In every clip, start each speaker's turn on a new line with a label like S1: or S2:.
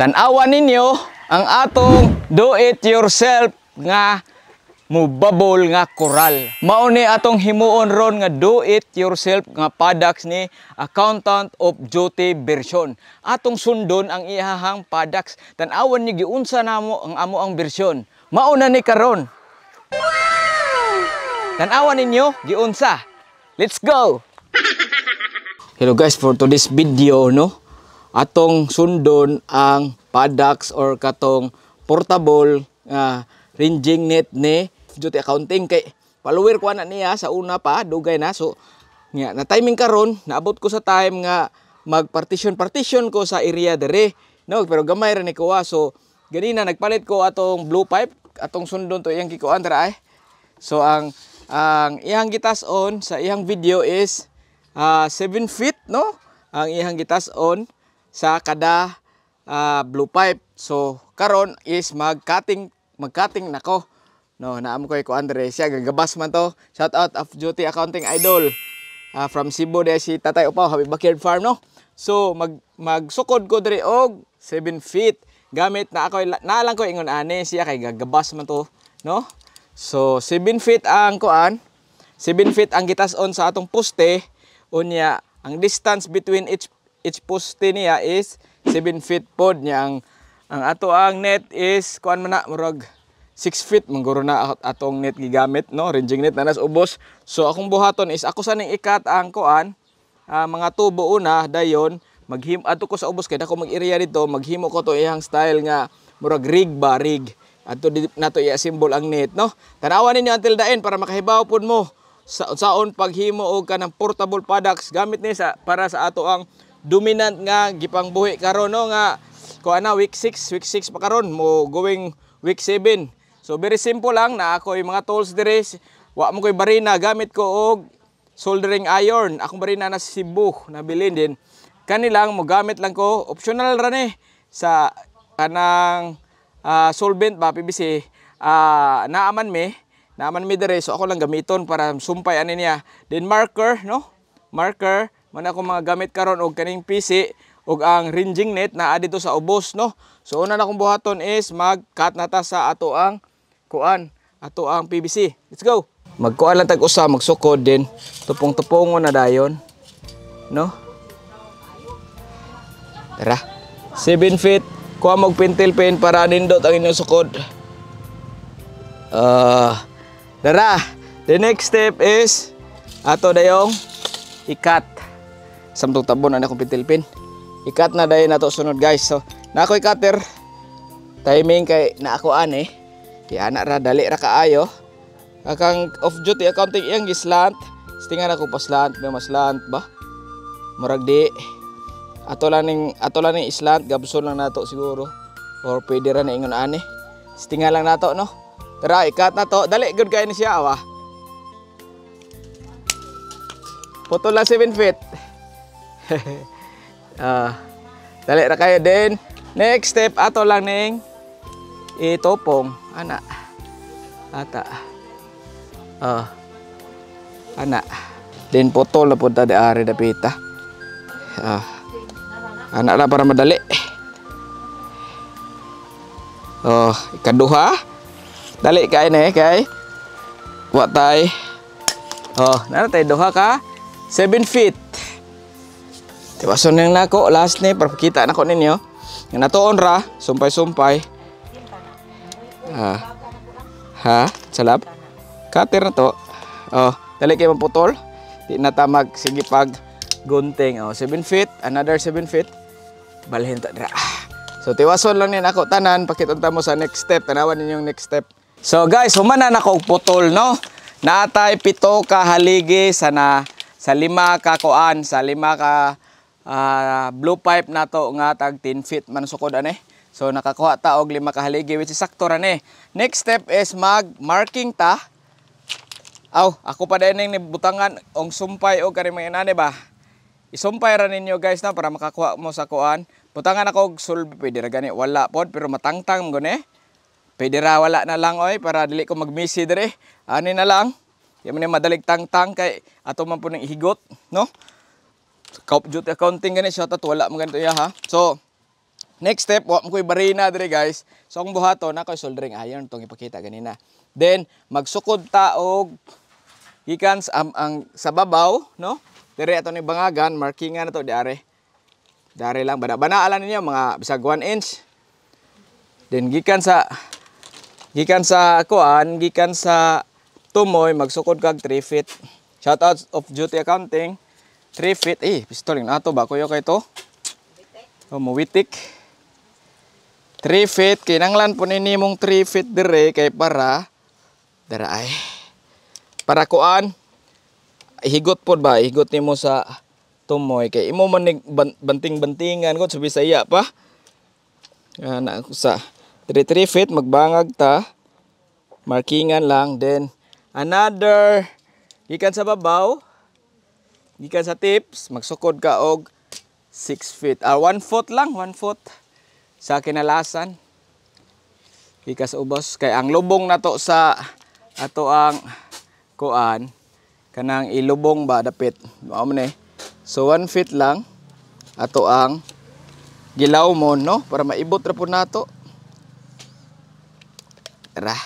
S1: Tan-awan ninyo ang atong do it yourself nga mubabol nga koral. Mao ni atong himuon ron nga do it yourself nga products ni Accountant of Duty version. Atong sundon ang iyahang products. Tan-awan niyo giunsa namo ang amo ang version. Mao na ni karon. Tan-awan ninyo giunsa. Let's go. Hello guys, for today's video, no, atong sundon ang products or katong portable nga ranging net ni Duty Accounting kay follower ko na niya sa una pa, dugay na. So nga na timing karon, naabot ko sa time nga mag partition partition ko sa area dere, no, pero gamay ra ni kuha. So ganina nagpalit ko atong blue pipe, atong sundon to iyang gikuan dira ay. So ang iyang gitas-on sa iyang video is 7 feet, no, ang iyang gitas-on sa kada blue pipe. So karon is mag-cutting mag-cutting nako. No, naamo ko ko Andre siya gagabas man to. Shout out of Duty Accounting Idol. From Cebu de si Tatay Upaw, Happy Backyard Farm, no. So magsukod ko diri og 7 feet. Gamit na ako na lang ko ingon ani siya kay gagabas man to, no? So 7 feet ang kuan, 7 feet ang gitas-on sa atong poste. Unya ang distance between each poste niya is 7 feet pod niya. Ang ato ang net is kuan man na, murag 6 feet mangguro na atong net gigamit, no, ranging net na nas ubos. So akong buhaton is ako sa ning ikat ang kuan, mga tubo una, dayon maghim adto ko sa ubos kay dako mag area dito, maghimo ko to iyang style nga murag rig ba, rig adto nato i-assemble ang net, no. Tanawan ninyo until the end para makahibaw pud mo sa saon paghimo og kanang portable products gamit ni sa para sa ato ang dominant nga gipangbuhi karon, no, nga kuan na week 6, week 6 pa karon, mo going week 7. So very simple lang na ako yung mga tools dire. Wa mo koy barina, gamit ko og soldering iron. Akong barina na sa Cebu nabilin din. Kanilang mo gamit lang ko, optional ra ni sa kanang solvent ba, PVC. Naaman mi dire, so ako lang gamiton para sumpay ani niya. Then marker, no, marker man ako mga gamit karon og kaning PC ug ang ranging net naa dito sa ubos, no. So una na akong buhaton is mag-cut na ta sa ato ang kuan, ato ang PVC. Let's go. Magkuan lang tag usa, magsukod din tupong-tupongon na dayon, no. Tara, 7 feet. Kuha mo pentel pen para nindot ang inyong sukod. Dara, the next step is ato dayong ikat. Samtong tabon ana akong pentel pen. Ikat na dayon nato sunod, guys. So, na ako'y cutter. Timing kay na ako ani. Kaya ana ra, dali ra kaayo. Akang Off Duty Accounting iyang gislant. Tingan ako pa slant, may maslant ba? Murag di. Ato lang ning islant, gabson lang nato siguro. Or pwede ra na ingon ani. Tingan lang nato, no. Tara, ikat na to. Dali good kay ni siya awa. Putol lang 7 feet. Dali ra kayo din. Next step ato lang ning itopong ana. Ata. Ana. Then putol na punta di ari dapita. Ana lang para madali. Oh, ikaduha. Dali kay ni kay wa tay. Oh, nara tay duha ka 7 feet. Tiwason nang nako last ni para pakita nako ninyo. Nga natuon ra, sumpay-sumpay. Ah. Ha? Salab? Cutter na to. Oh, dali kay maputol. Di na ta mag sige pag gunting. Oh, 7 feet, another 7 feet. Balhin ta dira. So tiwason lang ni nako tanan, pakitunta mo sa next step. Tanawan ninyo yung next step. So guys, humana na ko og putol, no. Naatay 7 ka haligi sa na sa 5 ka kuan, sa 5 ka blue pipe nato nga tag 10 feet man sukod ani. So nakakuha ta og 5 ka haligi, which is sakto ra ni. Next step is mag marking ta. Aw, ako pa din ning butangan og sumpay og kani mga inani ba. Isumpay ra ninyo guys na para makakuha mo sa kuan. Butangan ako og sulbi, pwede ra gani wala pod pero matangtang mo gani. Pwede ra wala na lang oy para dili ko magmisi dire. Ani na lang. Di man ni madalig tangtang kay ato man po ning ihigot, no? Kaup Duty Accounting gani siya, wala man ganito iya ha. So Next step, wa mo koy barina dire, guys. So ang buhaton na koy soldering iron tong ipakita ganina. Then magsukod ta og gikan sa, ang sa babaw, no? Dire ato ni bangagan, markingan na to diare. Dari lang bana-bana lang ninyo mga bisag 1 inch. Then gikan sa kuan, gikan sa tumoy magsukod kag 3 feet. Shout out Off Duty Accounting. 3 feet. Eh, pistol yung ato ba kuyo kay to? Oh, muwitik. 3 feet kinanglan po nini mong 3 feet dire kay para dara ay para kuan, higot pod ba, higot nimo sa tumoy kay imo man nig banting-bantingan ko sa Bisaya pa. Ana sa 3 3 feet magbangag ta, markingan lang. Then another, gikan sa babaw, gikan sa tips, magsukod ka og 6 feet, ah, 1 foot lang, 1 foot sa kinalasan gikan sa ubos, kay ang lubong nato sa ato ang kuan, kanang ilubong ba dapit mao man eh. So 1 feet lang ato ang gilaw mo, no, para maibot ra pud nato. Tara,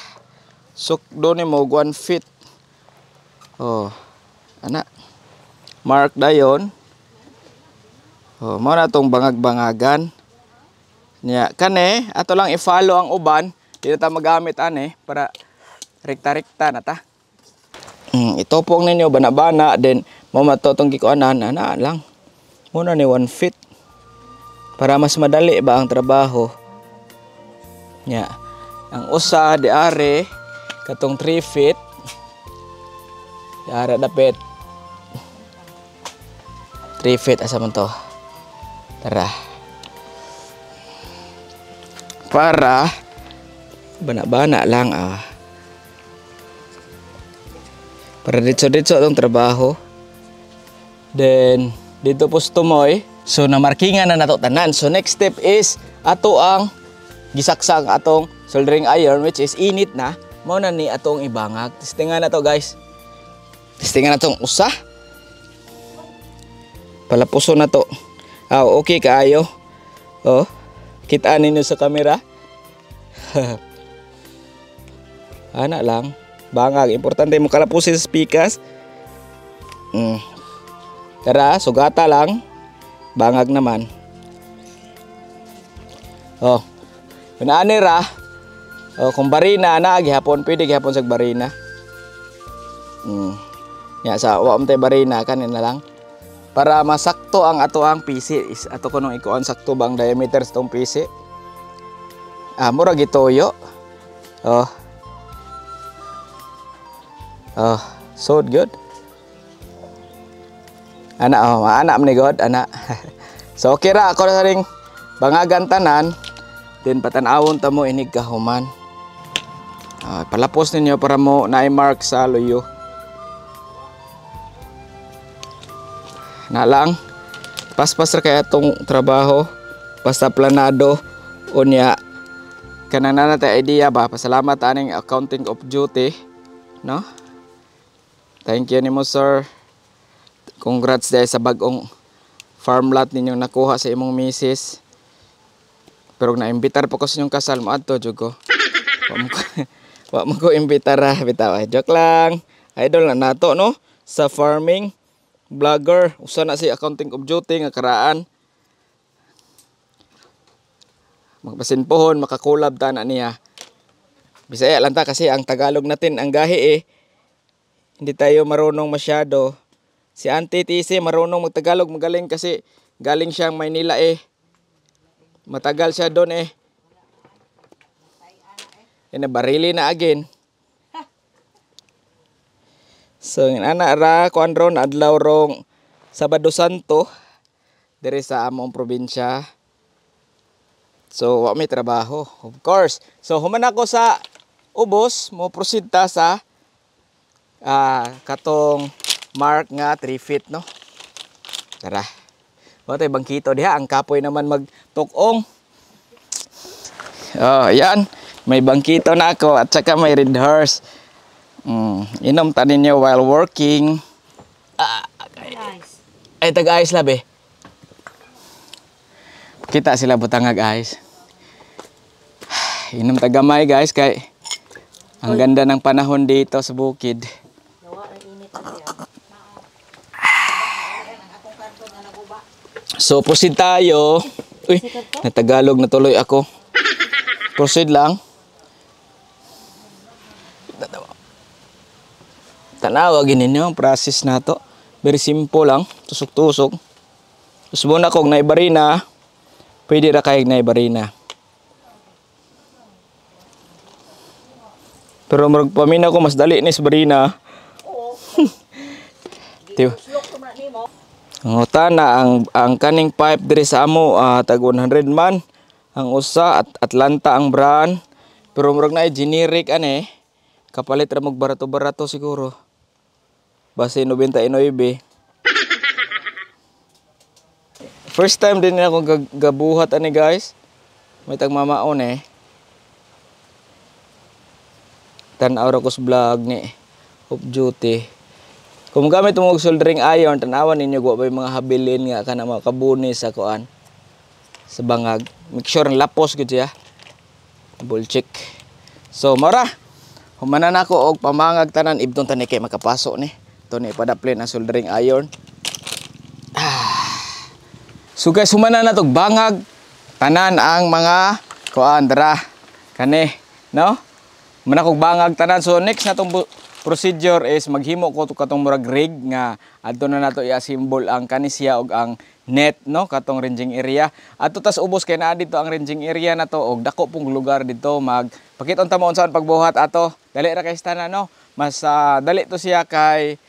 S1: sukdo nimo og 1 feet. Oh, ana, mark dayon. Oh, mao na tong bangag-bangagan niya. Kani ato lang i-follow ang uban, di na ta magamit ani para rekta-rekta na ta. Itupong ninyo bana-bana, then mo mato tong gikuanan, ana lang muna ni 1 feet para mas madali ba ang trabaho nya. Ang usa di are katong 3 feet di are dapit 3 feet. Asa man to? Tara, para bana-bana lang, ah, para ditso-ditso itong trabaho. Then dito po sa tumoy. So namarkingan na nato tanan. So next step is ato ang gisaksak atong soldering iron, which is init na. Mao na ni atong ibangag. Testingan na to, guys. Testingan na tong usa. Palapuso na to. Ah, okay kaayo. Oh, kita ninyo sa camera. Ana lang. Bangag. Importante mo kalapusin sa pikas. Tara, sugata lang. Bangag naman. Oh. Kung ani ra, oh, kung barina na gihapon, pwede gihapon sa barina. Ya sa wa man tay barina, kanin na lang. Para masakto ang ato ang PC is ato ko nung ikuan, sakto bang diameter sa tong PC. Ah, mura gituyo. Oh. Oh, so good. Ana, oh, ana man ni god, ana. So okay ra ako sa ring bangagan tanan. Then patan-awon ta mo inig kahuman. Ah, palapos ninyo para mo na-mark sa luyo. Na lang. Paspas ra kaya tong trabaho. Basta planado unya kanang na natay idea ba. Pasalamat aning Accounting Off Duty, no? Thank you nimo, sir. Congrats dahil sa bagong farm lot ninyong nakuha sa imong misis. Pero naimbitar pa ko sa inyong kasal, moadto jud ko. Wa mo ko imbitar ah, bitaw. Ay, joke lang. Idol na nato, no, sa farming vlogger. Usa na si Accounting Off Duty nga karaan. Magbasin pohon makakolab ta na niya. Bisaya lang ta kasi ang Tagalog natin ang gahi eh. Hindi tayo marunong masyado. Si Auntie TC marunong magtagalog, magaling kasi galing siyang Maynila eh. Matagal siya doon eh. Yan, barili na again. So, ana ra kuan ron adlaw rong Sabado Santo diri sa among probinsya. So, wa may trabaho, of course. So, human ako sa ubos, mo proceed ta sa katong mark nga 3 feet, no. Tara. Wa tay bangkito diha, ang kapoy naman magtukong. Oh, yan. May bangkito na ako at saka may red horse. Inom ta ninyo while working. Ah,
S2: Nice.
S1: ay, tag-ayos labi. Kita sila butanga, guys. Inom ta gamay, guys, kay ang ganda ng panahon dito sa bukid.
S2: Nawa ang init na siya.
S1: So proceed tayo. Uy, natagalog na tuloy ako. Proceed lang. Tanawa gini ninyo ang process nato. Very simple lang, tusok-tusok. Usbon ako og naibarina. Pwede ra kay naibarina. Pero murag paminaw ko mas dali ni sa barina.
S2: Oo.
S1: Tiyo.
S2: Uslok to man nimo.
S1: Ang utana ang kaning pipe diri sa amo, tag 100 man ang usa at Atlanta ang brand, pero murag na generic ane, kapalit ra mag barato-barato siguro, base 99. First time din ako gabuhat ani, guys. May tagmamaon eh. Tan-aw ra ko sa vlog ni Off Duty. Kung gamit mo og soldering iron, tanawan ninyo wa ba yung mga habilin nga kana mga kabuni sa kuan sa bangag. Make sure ang lapos gud siya. Double check. So mara, humana na ako og pamangag tanan ibton tani kay makapaso ni. Ito ni padaplin ang soldering iron. So guys, humana na tog bangag tanan ang mga kuan dara kani, no? Humana kog bangag tanan. So next na tong procedure is maghimo ko to katong murag rig nga adto na nato i-assemble ang kanisya og ang net, no, katong ranging area. Adto tas ubos kay naa dito ang ranging area na to og dako pong lugar dito. Magpakita unta mo unsaon pagbuhat ato. Dali ra kay tanan, no? Mas dali to siya kay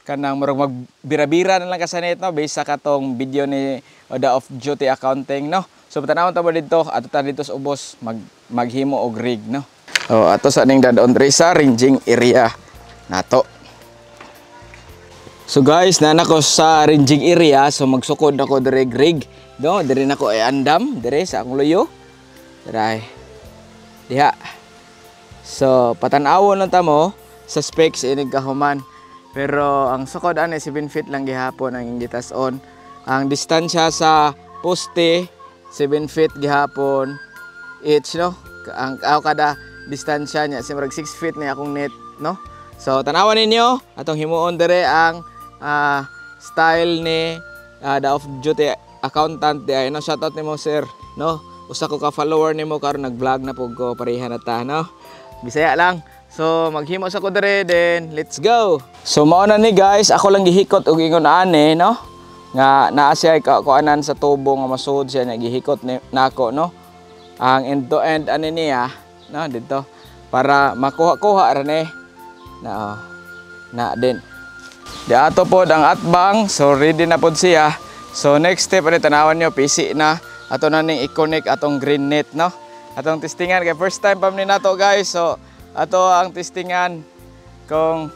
S1: kanang murag magbira-bira na lang ka sa net, no, based sa katong video ni The Off Duty Accounting, no. So tanawon ta mo dito, ato ta dito sa ubos maghimo og rig, no. Oh, ato sa ning dadon diri sa ranging area nato. So guys, nana ko sa ranging area, so magsukod ako diri rig, no, diri nako ay andam diri sa akong luyo. Diri. Diha. So patan-awon lang ta mo sa specs inig kahuman. Pero ang sukod ani 7 feet lang gihapon ang gitas-on. Ang distansya sa poste 7 feet gihapon each, no. Ang kada distansya niya si murag 6 feet ni akong net, no. So tanawan ninyo atong himuon dire ang style ni The Off Duty Accountant di ay, no. Shoutout nimo, sir, no. Usa ko ka follower nimo karon nag-vlog na pug ko, pareha na ta, no. Bisaya lang. So maghimo sa ko dire, then let's go. So mao na ni, guys, ako lang gihikot og ingon ani, no. Nga naa siya kuanan sa tubo nga masud siya niya gihikot ni nako, no. Ang end to end ani niya, no, dito para makuha-kuha ra ni. Na oh. Na din. Di ato pod ang atbang, so ready na pod siya. So next step ani tanawan niyo PC na ato na ning i-connect atong green net, no. Atong testingan kay first time pa ni nato, guys. So ato ang testingan kung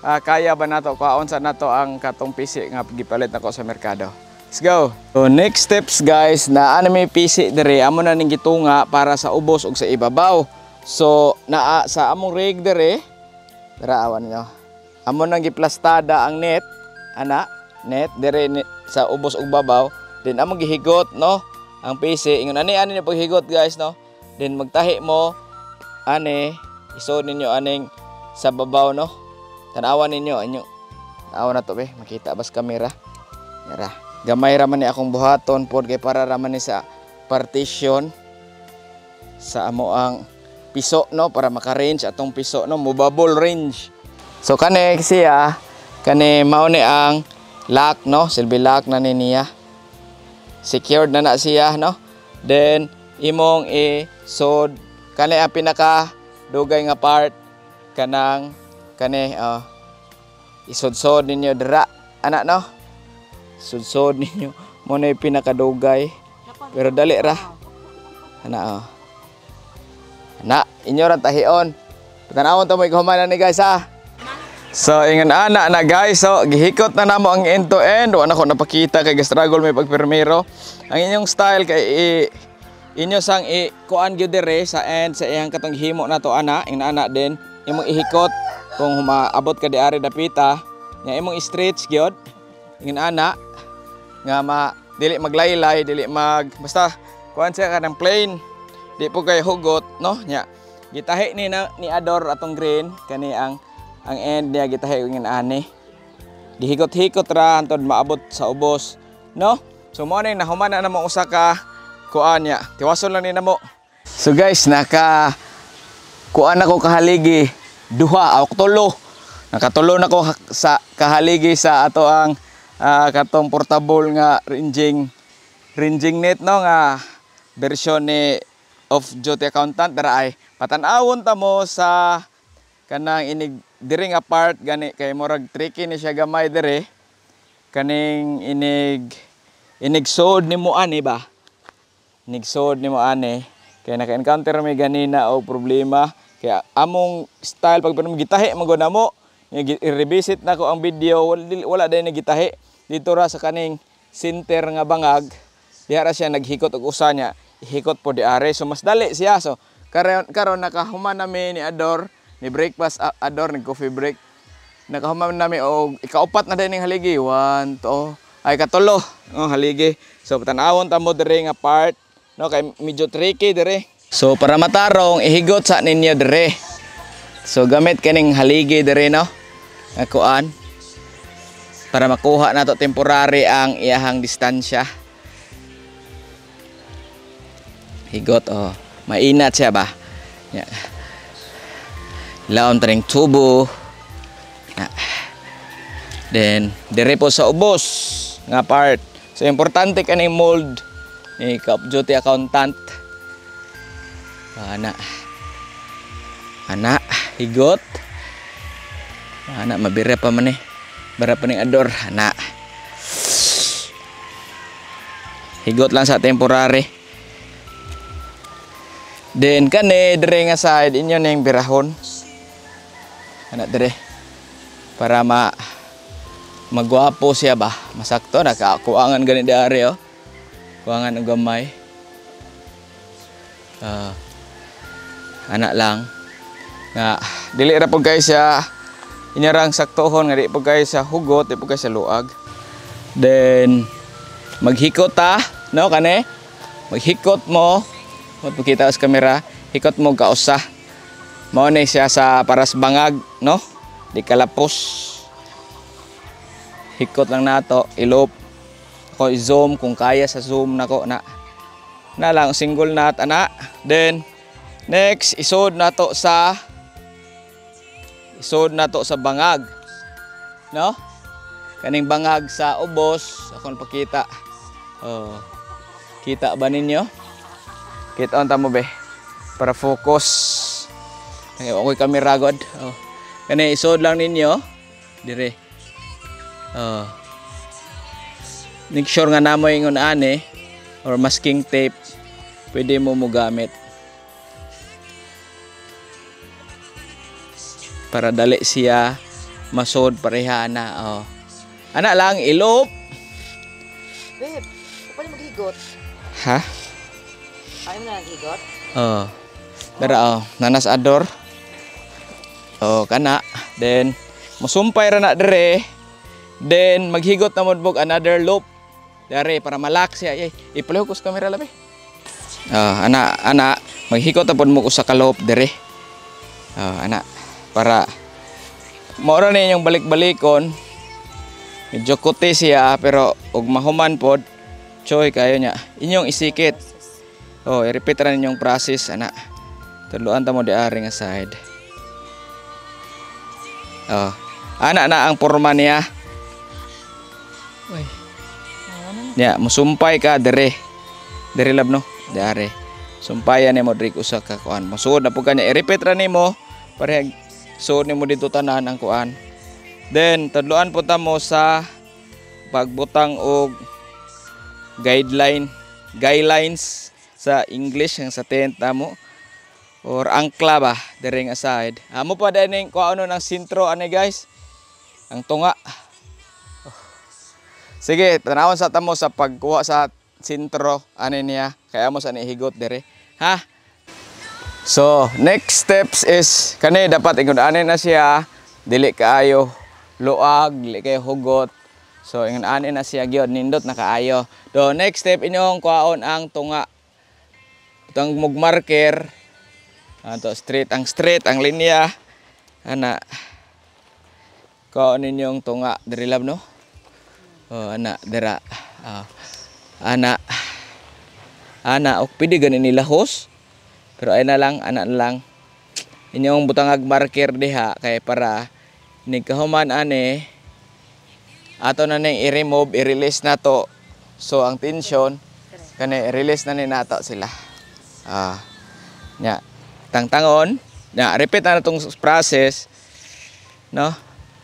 S1: kaya ba nato kuhaon sa nato ang katong PC nga gipalit nako sa merkado. Let's go. So next steps, guys, na ano may PC dire amo na ning gitunga para sa ubos ug sa ibabaw. So naa sa among rig dire, dara awan niyo. Amo nang giplastada ang net, ana, net dire ni, sa ubos ug babaw, then among gihigot, no, ang PC. Ingon ani ani ni paghigot, guys, no. Then magtahi mo ani, isod ninyo aning sa babaw, no. Tanawan ninyo inyo. Tanawan na to be, makita bas kamera. Yara. Gamay ra man ni akong buhaton pod kay para ra man ni sa partition sa amo ang piso, no, para maka-range atong piso, no, movable range. So kani siya, kani mao ni ang lock, no, silbi lock na ni niya. Secured na na siya, no. Then imong i-sod kani ang pinaka dugay nga part kanang kani, oh, isudsod ninyo dira ana, no. Sudsod ninyo mo na yung pinakadugay pero dali ra ana, oh. Ana inyo ra tahion. Tanawon ta mo ikahuman ni, guys, ha. So ingon ana na, guys, so gihikot na namo ang end to end. Wa na ko napakita kay struggle may pagpirmero. Ang inyong style kay inyo sang i kuan gyud dire sa end sa iyang katong himo nato ana, ing ana din imong ihikot kung humaabot ka di ari dapita nya imong stretch gyud ingon ana nga ma Dili maglaylay, dili mag basta kuan siya kanang plain. Di po kay hugot, no? Nya. Gitahi ni na, ni Ador atong green kani ang end niya gitahi ngin ani. Gihikot-hikot ra hantod maabot sa ubos, no? So mo ning nahuman na namo usa ka kuan niya. Tiwason lang ni namo. So guys, naka kuan ako kahaligi duha o tulo. Nakatulo na ko sa kahaligi sa ato ang katong portable nga ranging ranging net, no, nga version ni Off Duty Accountant. Dara ay patan-awon ta mo sa kanang inig diri nga part gani kay murag tricky ni siya gamay dire, kaning inig inig sod nimo ani ba, inig sod nimo ani, kay naka-encounter mi ganina og problema. Kaya among style pag gitahi man gud namo. I-revisit na ko ang video, wala, wala dai gitahi dito ra sa kaning center nga bangag. Diha ra siya naghikot og usa niya, hikot po di are, so mas dali siya. So karon karon nakahuman nami ni Ador, ni breakfast Ador, ni coffee break. Nakahuman nami og ikaupat na din ning haligi, 1 2 ay katulo, oh, haligi. So tan-awon ta mo dire nga part, no, kay medyo tricky dire. So para matarong, ihigot sa ninyo dire. So gamit kaning haligi dire, no, nga kuan para makuha nato temporary ang iyahang distansya. Higot, oh, mainat siya ba. Ya. Laon taring tubo. Ya. Then dire po sa ubos nga part. So importante kaning mold ni Cup Duty Accountant. Ana. Ana, higot. Ana, mabira pa man eh. Bara pa ning Ador, ana. Higot lang sa temporary. Then kani dire nga side inyo ning birahon. Ana dire. Para magwapo siya ba? Masakto nakakuangan gani diari oh. Kuangan og gamay. Ana lang nga dili ra pud kay siya inyarang saktohon nga di pud kay sa hugot, di pud kay sa luag. Then maghikot ta, no, kani? Maghikot mo, magpakita sa kamera, hikot mo kausa. Mao ni siya sa paras bangag, no? Di kalapos. Hikot lang nato, ilop. Ako i-zoom kung kaya sa zoom nako na. Na lang single nut ana. Then next isod nato sa bangag. No? Kaning bangag sa ubos, akong pakita. Oh. Kita ba ninyo? Kita unta mo be para focus. Ay, ako'y kamera god. Oh. Kani isod lang ninyo dire. Oh. Make sure nga namo ingon ani or masking tape pwede mo gamit para dali siya masod pareha na. Oh. Ana lang ilop.
S2: Babe, pwede maghigot.
S1: Ha?
S2: Ayaw mo na naghigot?
S1: Oh. Dara oh, nanas Ador. Oh, kana. Then musumpay ra na dire. Then maghigot na modbog another loop. Dere para malak siya. Ay, ipalihok ko sa camera labi. Ah, ana ana maghikot na pod mo usa ka loop dire. Ah, ana para mao ra ni inyong balik-balikon. Medyo kuti siya pero og mahuman pod choy kayo niya. Inyong isikit. Oh, i-repeat ra ninyong process ana. Tudloan ta mo di ari nga side. Oh. Ana na ang porma niya. Uy. Nya, musumpay ka dire. Dire lab no, diare. Sumpayan nimo diri usa ka kuan. Mosuod na pud kanya, i-repeat ra nimo parehag suod nimo dito tanan ang kuan. Then tudloan po ta mo sa pagbutang og guidelines sa English ang sa tent mo or angkla ba dire nga side. Amo pa din kuano ng sentro ani guys. Ang tunga. Oh. Sige, tanawon sa tamo sa pagkuha sa sentro ani niya. Kaya mo sa nihigot dire. Ha? So, next steps is kani dapat ingon ani na siya, dili kaayo luag, dili kayo hugot. So ingon ani na siya gyud, nindot na kaayo. Do next step, inyong kuhaon ang tunga. Butang mog marker. Ato straight ang straight ang linya. Ana. Kuhaon ninyong tunga diri, lab, no? Oh, ana dira. Ah. Ana. Ana ok pwede gani nila hose. Pero ay na lang, ana na lang. Inyong butangag marker diha kay para nigkahuman ani ato na ning i-remove, i-release na to. So ang tension kani i-release na ni nato sila. Ah. Nya, tangtangon, nya repeat na natong process, no?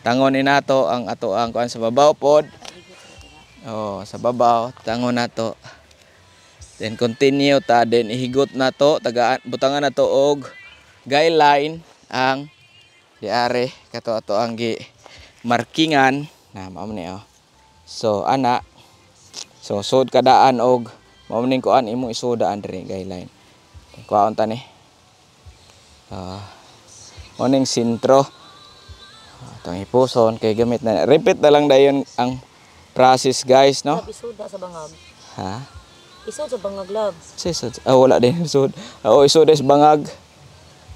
S1: Tangon ni nato ang ato ang kuan sa babaw pod. Oh, sa babaw, tangon nato. Then continue ta, then ihigot nato, tagaan butangan nato og guideline ang diare kato ato ang gi markingan na mao ni, oh. So ana, so sud kadaan og mao ning kuan imong isudaan diri, guideline. Kuhaon ta ni. Ah. Mao ning sentro. Atong hipuson kay gamit na. Repeat na lang dayon ang process, guys, no?
S2: Love, isuda sa bangag.
S1: Ha?
S2: Isod sa bangag, love.
S1: Sa isod. Ah, wala din isod. Oo, isod is bangag.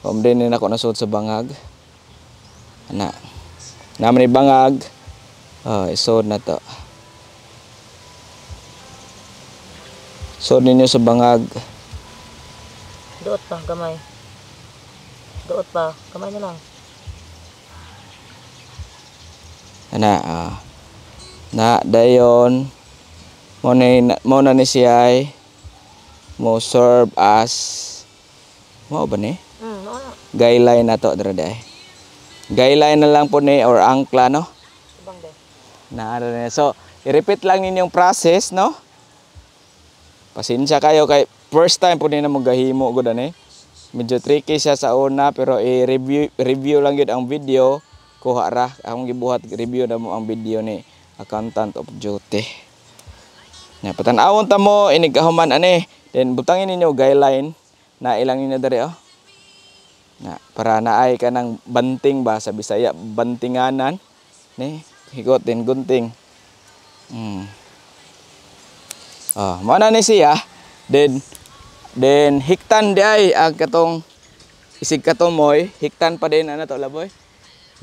S1: Om din ako nasud sa bangag. Ana. Naman ni bangag. Oh, isod na to. Sud ninyo sa bangag.
S2: Duot pa, gamay. Duot pa, gamay na lang.
S1: Ana, ah. Na dayon mo na ni siya ay mo serve as mo ba ni?
S2: Mao na.
S1: Guideline na to dira day. Guideline na lang po ni or angkla, no?
S2: Ibang de.
S1: Na ano na. So, i-repeat lang ninyong process, no? Pasensya kayo kay first time po ni na mo gahimo gud ani. Medyo tricky siya sa una, pero i-review review lang gyud ang video. Kuha ra akong gibuhat, review na mo ang video ni Accountant of Duty. Nya patan-awon ta mo inig kahuman ani. Then butangin ninyo guideline na ilang ninyo diri, oh. Na para naay kanang banting ba, sa Bisaya bantinganan ni higot din gunting. Ah, mao na ni siya. Then hiktan di ay ang katong isig katumoy, hiktan pa din ana to, laboy.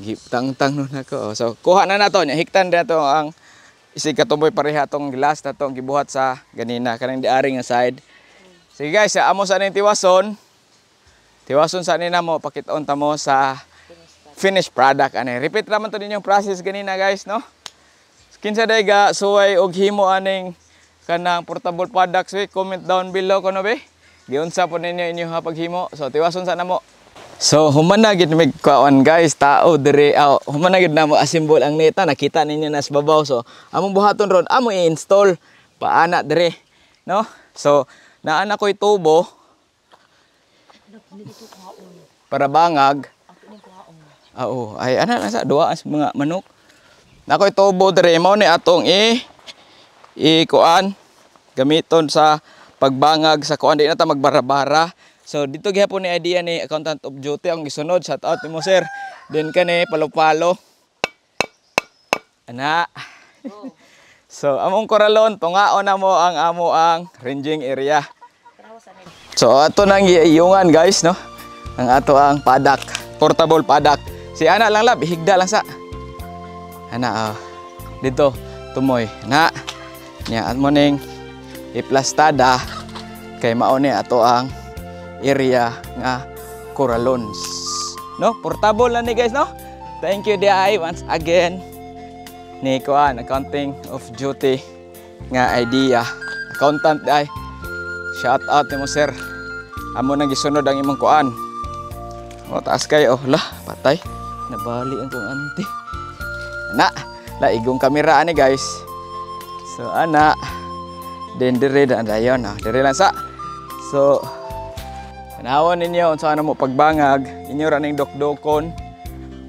S1: Giptangtang nun ako. Oh, so kuha na nato nya, hiktan di ato ang isig katumoy pareha tong glass na tong gibuhat sa ganina kanang diari nga side. Sige guys, amo sa ning tiwason. Tiwason sa nina mo, pakitaon ta mo sa finished product ani. Repeat raman to ninyong process ganina, guys, no? Kinsa day ga suway og himo aning kanang portable products, we comment down below kuno be. Giunsa po ninyo inyong paghimo. So tiwason sa namo. So human na gid mig kuan, guys, tao diri aw, human na gid namo assemble ang neta, nakita ninyo na sa babaw. So among buhaton ron, amo i-install paana diri, no? So naa na ko'y tubo para bangag. Ah, oo. Ay, ana na sa duwa sa mga manok. Nakoy tubo diri, mao ni atong i kuan gamiton sa pagbangag sa kuan, di na ta magbarabara. So dito gihapon ni idea ni Accountant of Duty ang gisunod. Shout out nimo, sir. Then kani palo-palo. Ana. So among koralon, tungaon na mo ang amo ang ranging area. So ato nang giiyungan, guys, no. Ang ato ang paddock, portable paddock. Si ana lang, lab, higda lang sa. Ana, oh. Dito tumoy. Na. Nya at mo ning iplastada kay mao ni ato ang area nga corralons. No, portable na ni, guys, no. Thank you di once again ni kuan Accounting of Duty nga idea. Accountant ay. Shout out nimo, sir. Amo nang gisunod ang imong kuan. O taas kayo. Oh, lah, patay. Nabali ang kong auntie. Na, la igong kamera ani, guys. So ana, then dire na dayon, ah. Dire lang sa. So tanawon ninyo unsa na mo pagbangag, inyo ra ning dokdokon.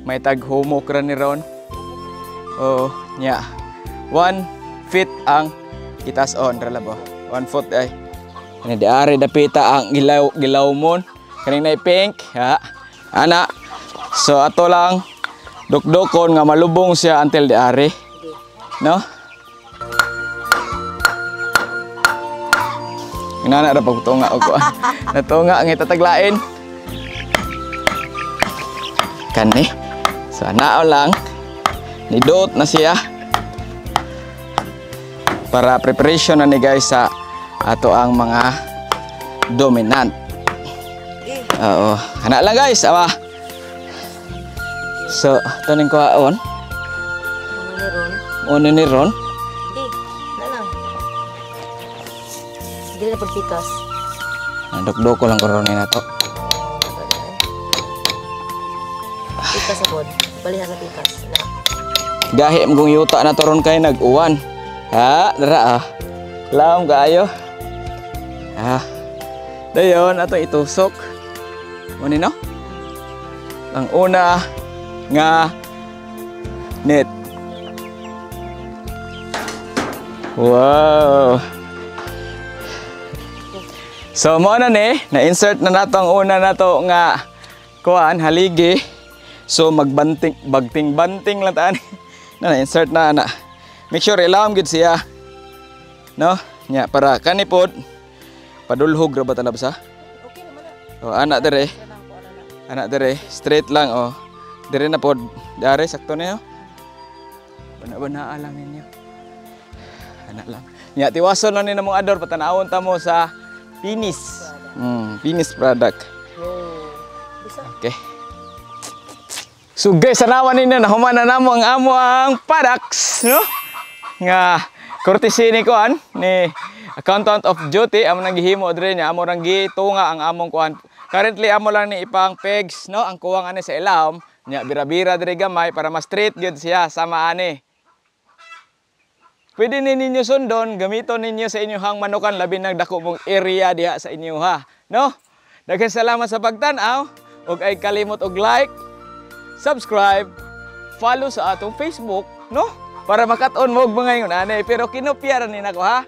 S1: May taghumok ra ni ron. Oh, nya. 1 feet ang itas-on ra labo. 1 foot ay. Kani di ari dapita ang gilaw gilawmon. Kaning nay pink, ha. Ana. So ato lang dukdukon nga malubong siya until di ari. No? Nana ra pagtunga og kuan. Natunga ang itataglain. Kani. So anao lang. Nidot na siya. Para preparation na ni, guys, sa ato ang mga dominant. Oo. Ana lang, guys, awa. So, ito ning kuhaon.
S2: Ano ni ron?
S1: Una ni ron.
S2: Di, na lang. Dili na pagpikas.
S1: Nadukdoko lang ko ron ni nato.
S2: Pikas sa pod. Baliha sa pikas. Na.
S1: Gahi mo kung yuta na to ron kay nag-uwan. Ha, dara ah. Laom kaayo. Ah. Dayon ato itusok. Mo ni, no? Ang una nga net. Wow. So mo na ni, na-insert na nato ang una nato nga kuan, haligi. So magbanting bagting-banting lang taan. Na na-insert na na. Make sure ilawom gid siya. No? Nya para kani pod padulhog ra ba talab sa?
S2: Okay naman na.
S1: Oh, ana dire. Ana dire, straight lang oh. Dire na pod. Dare sakto na yo. Bana-bana lang ninyo. Ana lang. Nya tiwason lang ni namong ador, patanawon ta mo sa finish. Finish product.
S2: Oh. Bisa.
S1: Okay. So guys, sanawan ninyo, nahuman na namo ang amo ang products, no? Nga courtesy ni kuan ni accountant of duty amo nang gihimo dre niya, amo rang gitunga ang among kuan. Currently amo lang ni ipang pegs, no? Ang kuwang ani sa ilawom, nya bira-bira dre gamay para mas straight gyud siya sama ani. Pwede ni ninyo sundon, gamiton ninyo sa inyong manukan, labi nang dako mong area diha sa inyo ha, no? Daghang salamat sa pagtan-aw ug ay kalimot og like, subscribe, follow sa atong Facebook, no? Para makat-on mo og mga ingon ani, pero kinopya ra ni nako ha.